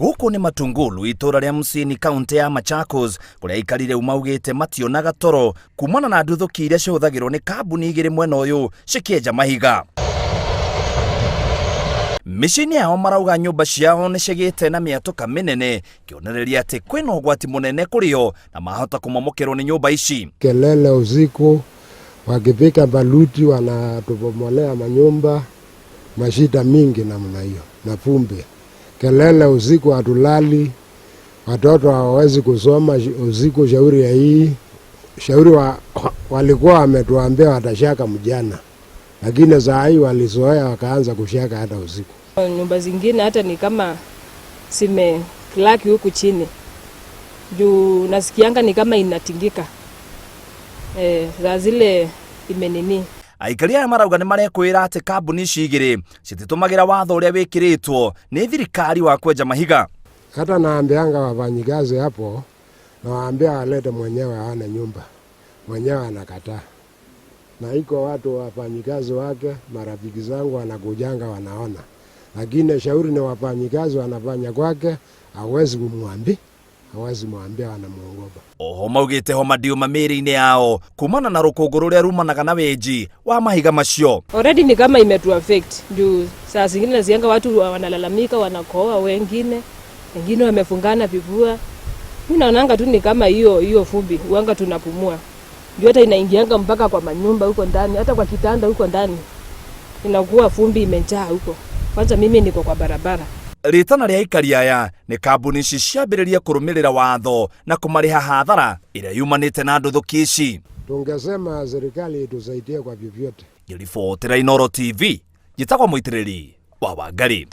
Gũkũ nĩ Matungulu, itũra rĩa Msini, kaunti ya Machakos, kũrĩa aikari rĩu maugĩte mationaga toro kumana na nduthũki iria cihũthagĩrwo nĩ kambuni igĩrĩ mwena ũyũ cikĩenja mahiga. Mĩciĩ-inĩ yao marauga nyũmba ciao nĩ cigĩte na mĩatũka mĩnene, kĩonereria atĩ kwĩna ũgwati mũnene kũrĩ o na mahota kũmomokerwo nĩ nyũmba ici. Kelele usiku, wakipika baruti wanatubomolea manyumba, mashida mingi namna hiyo na vumbi. Kelele usiku, hatulali, watoto hawawezi kusoma usiku. Shauri ya hii shauri walikuwa wametuambia watashaka mjana, lakini saa hii walizoea wakaanza kushaka hata usiku. Nyumba zingine hata ni kama zime crack huku chini juu nasikianga ni kama inatingika, za zile imenini. Aikari aya marauga nĩ marekwĩra atĩ kambuni ici igĩrĩ cititũmagĩra watho ũrĩa wĩkĩrĩtwo nĩ thirikari wa kwenja mahiga. Hata naambianga wafanyikazi hapo, nawaambia walete mwenyewe aone nyumba, mwenyewe anakataa. Na iko watu wafanyikazi wake, marafiki zangu wanakujanga wanaona, lakini shauri ni wafanyikazi wanafanya kwake, hawezi kumwambia, hawezi mwambia, wanamuogopa. Oho maugĩte homa ndiuma mĩĩrĩ-inĩ yao kumana na rũkũngũ rũrĩa rumanaga na wenji wa mahiga macio. Already ni kama imetu affect juu saa zingine nasikianga watu wanalalamika, wanakohoa, wengine wengine wamefungana vifua. Mimi naonanga tu ni kama hiyo hiyo vumbi uanga tunapumua, ndio hata inaingianga mpaka kwa manyumba huko ndani, hata kwa kitanda huko ndani inakuwa vumbi imejaa huko. Kwanza mimi niko kwa barabara. Rĩtana rĩa aikari aya nĩ kambuni ici ciambĩrĩrie kũrũmĩrĩra watho na kũmarĩha hathara ĩrĩa yumanĩte na nduthũki ici. Tungesema serikali itusaidie kwa vyovyote. Ngĩribotera Inooro TV, njĩtagwo Mũitĩrĩri wa Wangari.